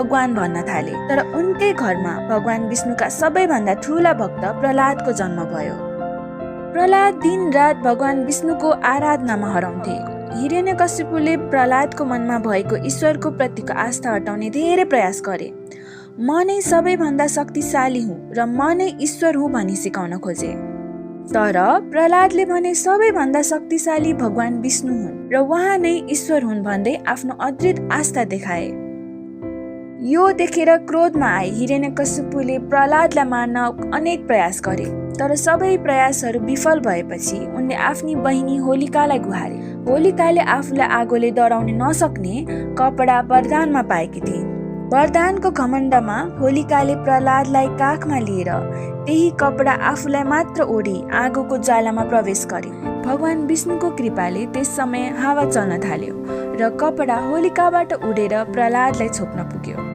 भगवान भन्न थाले। तर उनकै घरमा भगवान विष्णुका सबैभन्दा ठूला भक्त प्रहलादको जन्म भयो। प्रहलाद दिन रात भगवान विष्णुको आराधनामा हराउँथे। हिरण्यकशिपुले प्रहलादको मनमा भएको ईश्वरको प्रतिको आस्था हटाउने धेरै प्रयास गरे। म नै सबैभन्दा शक्तिशाली हुँ र म नै ईश्वर हुँ भनी सिकाउन खोजे। तर प्रहलादले भने सबैभन्दा शक्तिशाली भगवान विष्णु हुन् र उहाँ नै ईश्वर हुन् भन्दै आफ्नो अद्भुत आस्था देखाए। यो देखेर क्रोधमा आए हिरण्यकशिपुले प्रहलादलाई मार्न अनेक प्रयास गरे। तर सबै प्रयासहरू विफल भएपछि उनले आफ्नी बहिनी होलिकालाई गुहारे। होलिकाले आफूलाई आगोले डराउन नसक्ने कपडा वरदानमा पाएकी थिइन्। वरदानको घमण्डमा होलिकाले प्रहलादलाई काखमा लिएर त्यही कपडा आफूलाई मात्र ओढी आगोको ज्वालामा प्रवेश गरे। भगवान विष्णुको कृपाले त्यस समय हावा चल्न थाल्यो र कपडा होलिकाबाट उडेर प्रहलादलाई छोप्न पुग्यो।